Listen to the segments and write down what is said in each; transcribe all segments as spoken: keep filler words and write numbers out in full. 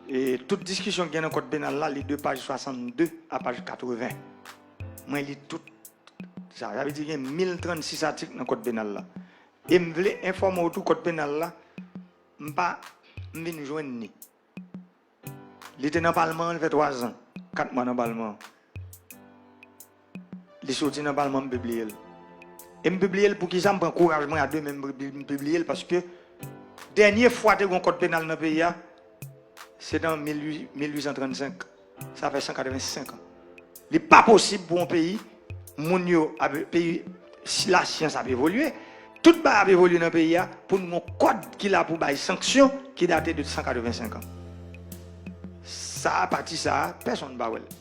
E tout diskisyon ki gen nan kòd penal la, li de paj swasannde a paj katreven. Mwen li tout sa. Sa vle di gen mil trannsis atik nan kòd penal la. E m vle enfòme w tou, kòd penal la, m pa, m vin jwenn ni. Li te nan palman an, li fè twa zan, kat mwa nan palman an. Li soti nan palman, m pibliye l. E m pibliye l poukisa? M pran kouraj mwen a de men, m pibli-, m pibliye l paske dènye fwa te gen yon kòd penal nan peyi a, se nan mil uit san trannsenk. Sa fè san katrevensenk an. Li pa posib pou yon peyi, moun yo ap, peyi, si lasyans ap evolye, tout bagay ap evolye nan peyi a, pou n gen yon kòd ki la pou bay sanksyon ki date de san katrevensenk an. Sa a, pati sa a, pèsonn pa wè l.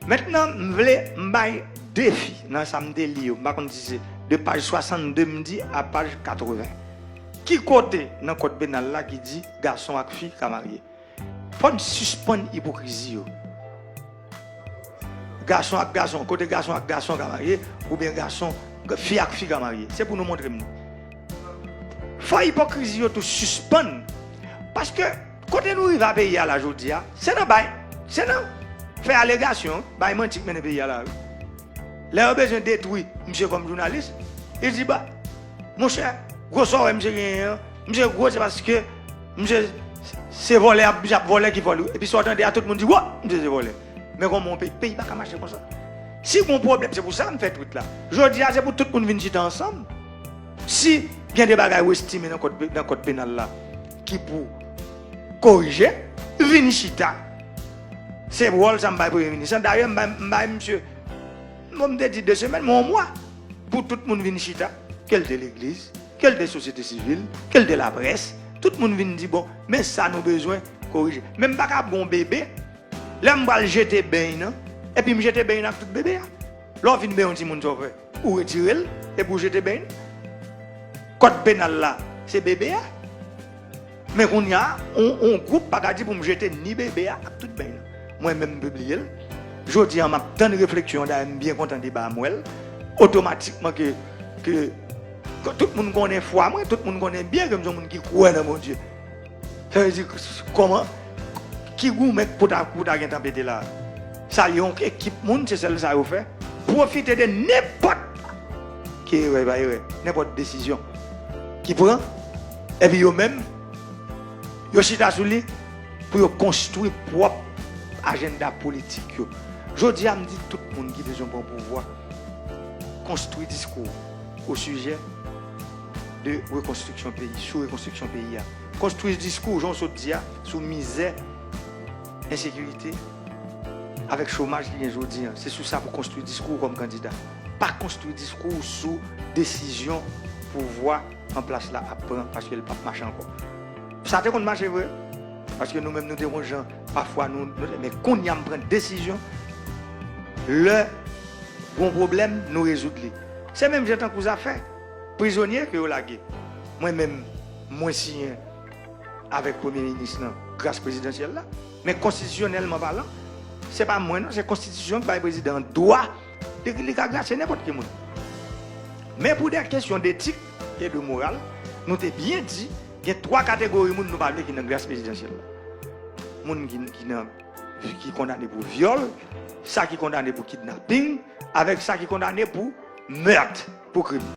Mentnan, m vle m bay defi nan sa m te li yo. M pa konn si se de paj swasannde m di a paj katreven. Ki kote nan kòd penal la ki di gason ak fi ka marye? Fò n sispann ipokrizi yo. Gason ak gason, kote gason ak gason ka marye, oubyen gason, fi ak fi ka marye. Se pou nou montre m li. Fò ipokrizi yo tou sispann. Paske kote nou rive a peyi a la jodi a, se nan bay, se nan fè alegasyon, bay manti k mennen peyi a la, wi. Lè yo bezwen detwi misye kòm jounalis, li di, ba, monchè, gwo sa w wè misye genyen an, misye gwo se paske misye se vòlè, misye ap vòlè ki fè l. Epi sa w tande a, tout moun di, wo, misye se vòlè. Men kòman yon peyi, peyi pa ka mache konsa. Si gon pwoblèm, se pou sa m fè tweet la. Jodi a, se pou tout moun vin chita ansanm. Si gen de bagay ou estime nan kòd, nan kòd penal la ki pou korije, vin chita. Se wòl sa m bay premye minis lan. Dayè, m bay, m bay misye, bon, m te di de semèn, men yon mwa, pou tout moun vin chita, ke l te legliz, ke l te sosyete sivil, ke l te laprès, tout moun vin di, bon, men sa nou bezwen korije. Men m pa ka ap gen yon bebe, lè m pral jete beny nan, epi m jete beny nan ak tout bebe a. Lè w fin benyen yon timoun, sa w fè? Ou retire l, epi w jete beny nan. Kòd penal la, se bebe a. Men kounye a, yon, yon gwoup pa ka di pou m jete ni bebe a ak tout beny nan. Mwen menm, m pibliye l. Jodi a, m ap tann refleksyon an, dayè, m byen kontan deba a, m wè l. Otomatikman ke, ke, ke tout moun konnen fwa mwen, tout moun konnen byen ke m se yon moun ki kwè nan Bondye. Sa vle di, kòman, ki goumen pou ta, pou ta gentan pete la? Sa yon ekip moun, se sèl sa yo fè. Pwofite de nenpòt, ki erè, pa erè, nenpòt desizyon ki pran, epi yo menm, yo chita sou li pou yo konstwi pwòp ajanda politik yo. Jodi a, m di tout moun ki bezwen pran pouvwa, konstwi diskou o sijè de rekonstriksyon peyi, sou rekonstriksyon peyi a. Konstwi diskou, jan w sot di a, sou mizè, ensekirite, avèk chomaj ki gen jodi a. Se sou sa pou konstwi diskou w kòm kandida. Pa konstwi diskou w sou desizyon pouvwa an plas la ap pran, paske l p ap mache ankò. Sa te konn mache vre, paske nou menm nou te yon jan, pafwa nou, nou te, men kounye a m pran desizyon, lè gon pwoblèm, nou rezoud li. Se menm jan tankou zafè prizonye ke yo lage. Mwen menm, mwen siyen avèk premye minis lan gras prezidansyèl la. Men konstitisyonèlman palan, se pa mwen non, se konstitisyon ki bay prezidan an dwa, li, li ka grasye nenpòt ki moun. Men pou de kesyon detik e de moral, nou te byen di, gen twa kategori moun nou pa vle ki nan gras prezidansyèl la. Moun ki, ki nan, ki kondane pou vyòl, sa ki kondane pou kidnaping, avèk sa ki kondane pou mèt, pou krim.